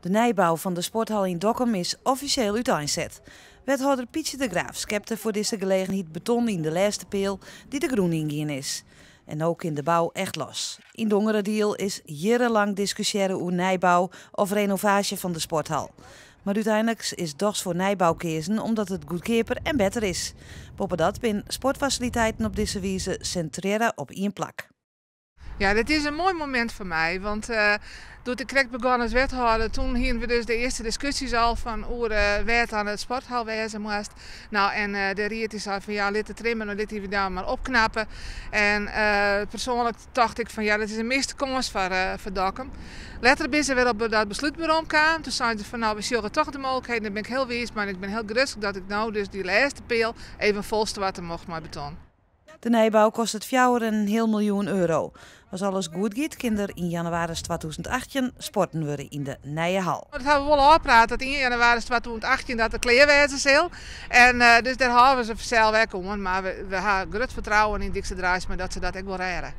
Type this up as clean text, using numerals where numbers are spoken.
De nijbou fan de sporthal yn Dokkum is offisjeel úteinset. Wethâlder Pytsje de Graaf skepte foar dizze gelegenheid beton yn de lêste peal dy't de grûn yngien is. En no kin de bou echt los. Yn Dongeradiel is jierrenlang diskusjearre oer nijbou of renovaasje fan de sporthal. Mar úteinlik is dochs foar nijbou keazen omdat it goedkeaper en better is. Boppedat binne sportfasiliteiten op dizze wize sintrearre op ien plak. Ja, dit is in moai momint foar my, want doe't ik krekt begûn as wethâlder, toen hiene we dus de earste diskusjes al fan oer wêr't dan it sporthal wêze moast. Nou, en de ried dy sei fan ja, lit it trimmen en lit dy dan mar opknappe. En persoanlik tocht ik fan ja, dat is in miste kâns foar Dokkum. Letter binne se wer op dat beslút werom kaam. Toen seinen se fan nou, we sjogge toch de mooglikheden. Dêr bin ik hiel wiis mei en ik bin hiel grutsk dat ik no dus dy lêste peal even folstoarte mocht mei beton. De nijbou kostet 4,5 miljoen euro. As alles goed giet, kin der yn jannewaris 2018 sporten wurde yn de nije hal. Dat hawwe we wol ôfpraat dat 1 jannewaris 2018 dat der klear wêze sil. En dus dêr hâlde we se fansels ek oan, mar we hawwe grut fertrouwen yn Dijkstra Draisma dat se dat ek wol rêde.